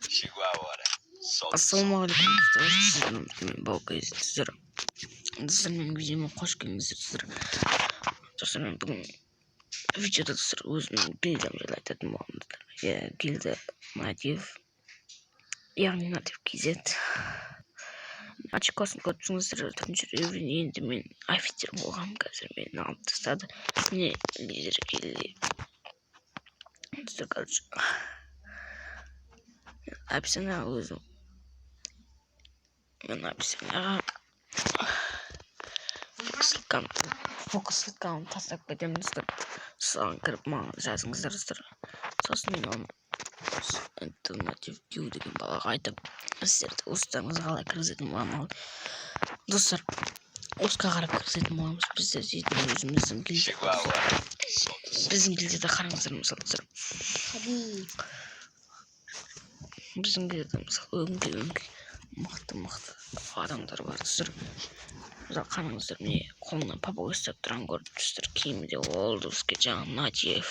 Chegou a hora. Solta o som. Ассалаумағалейкум, достар! Сіздермен Баукай. Сіздер, достар, менің видеома қош келдіңіздер, достар. Достар, мен бүгін видеода, достар, өзімнің гильдиям жайлы айтатын боламын, достар. Иә, гильдия Натив, яғни Натив KZ. Очкосын көріп тұрсыңыздар, төртінші уровень. Енді мен офицер болғанмын, қазір мені алып тастады. Міне, лидер гильдии, достар. Короче, описание өзім, мен описанияға ссылкамды тастап кетемін, достар. Соған кіріп, маған жазыңыздар, достар. Сосын мен оны Натив Q деген балаға айтып, сіздерді устарыңызға қалай кіргізетін боламын. Ал, достар, осыға қарап кіргізетін боламыз. Бізде дейтін өзіміздің гильдия. Chegou a hora. Solta o som. Біздің гильдияда қараңыздар, мысалы, достар, біздің гильдияда, мысалы, өңкей өңкей мықты мықты адамдар бар, достар. Мысалы, қараңыздар, міне, қолына попугай ұстап тұрған көріп тұрсыздар, киімі де олдовский, жаңағы Натив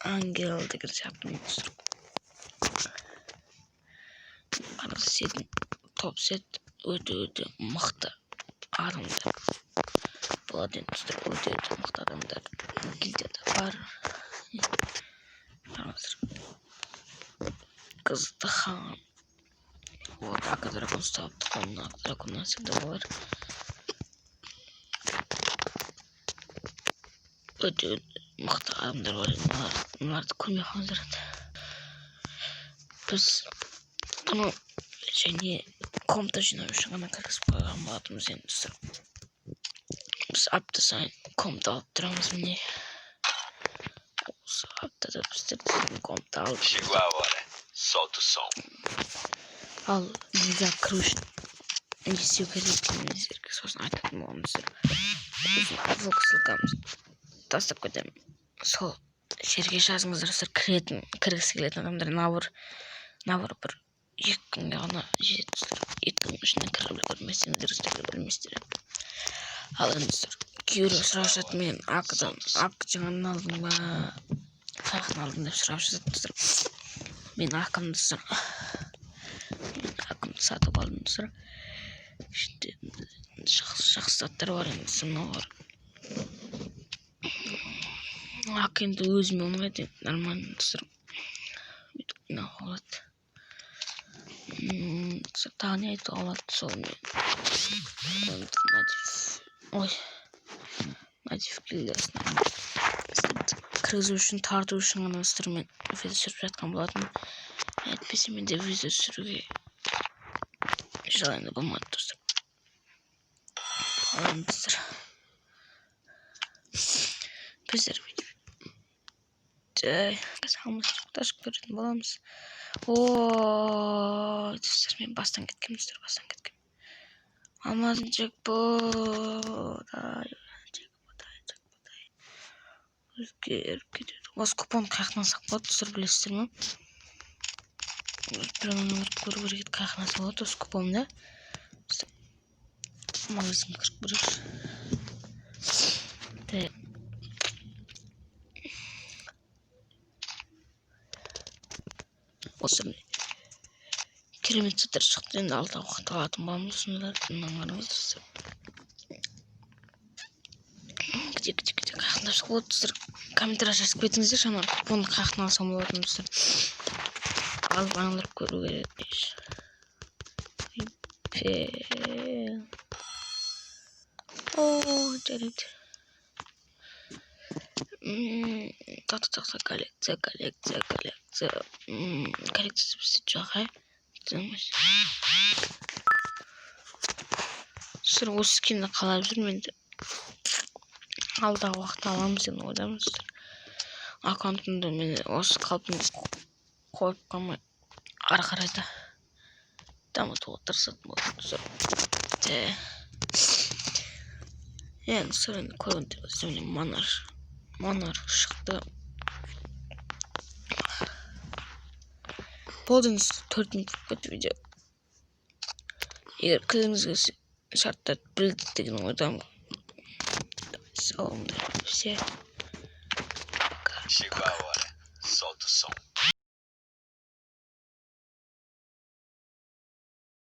Ангел деген сияқты. Достар, қараңыздар, сетін топ сет өте өте мықты адамдар болады енді, достар. Өте өте мықты адамдар гильдияда бар. Қараңыздар, қызды хан, вот, ака дракон ұстапты қолына, ак драконнан всегда болар. Өте өте мықты адамдар бар енді. Мыналарды көрмей қалыңыздар енді. Біз бұны және комната жинау үшін ғана кіргізіп қойған болатынбыз енді, достар. Біз апта сайын комната алып тұрамыз. Міне, осы аптада біздер комната алдық. Chegou a hora. Solta o som. Ал гильдияға кіру үшін не істеу керек екенін мен сіздерге сосын айтатын боламын, достар. Өзім ссылкамызды тастап кетемін, сол жерге жазыңыздар, достар. Кіретін, кіргісі келетін адамдар, набор 1-2 күнге ғана жетеді, достар. 2 күннің ішінде кіріп үлгермесеңіздер, сіздер білмейсіздер. Ал енді, достар, кейбіреу сұрап жатады, мен акдан ак жаңадан алдың ба, қаяқтан алдың деп сұрап жатады, достар. Мен акымды, достар, мен акымды сатып алдым, достар. Ішінде жақсы жақсы заттар бар енді, мынау бар. Ак енді өзіме ұнайды енді, нормально, достар, бүйтіп ойнауға болады. Достар, тағы не айтуға болады? Сол мен Натив, ой, Натив гильдиясына сіздерді кіргізу үшін, тарту үшін ғана, достар, мен видео түсіріп жатқан болатынмын. Әйтпесе менде видео түсіруге желание болмады, достар. Ал енді, достар, біздер бүйтіп жай қазір алмас ашып көретін боламыз. Ой, достар, мен бастан кеткенмін, достар, бастан кеткенмін. Алмазын джекпот, ай, джекпот, ай, джекпот, ай, өзгеріп кетеді. Осы купон қай жақтан алсақ болады, достар, білесіздер ме? Бір көру керек еді, қай жақтан алса болады осы купонды. Магазинге кіріп көрейікші. Так, осы керемет заттар шықты. Енді алдағы уақытта алатын боламыз осындайларды. Мына қараңыз, достар, где, где, где, қай жақтан тапсақ болады, достар? Комментарий жазып кетіңіздерші, ана купонды қай жақтан алсам болатынын, достар. Алып айналдырып көру керек. О, жарайды. Так, так, так, коллекция, коллекция, коллекция. Коллекция бізде жоқ, ә? Достар, осы скинді қалап жүрмін енді, алдағы уақытта аламыз деген ойдамын, достар. Аккаунтымды мен осы қалпында қойып қалмай, ары қарай да дамытуға тырысатын боламын, достар. Енді, достар, енді көргендер, міне, монарх шықты. Болды енді, 4 минут болып кетті видео. Егер кіргіңіз келсе, шарттарды білдік деген ойдамын. Сау болыңдар, все, пока. Chegou a hora.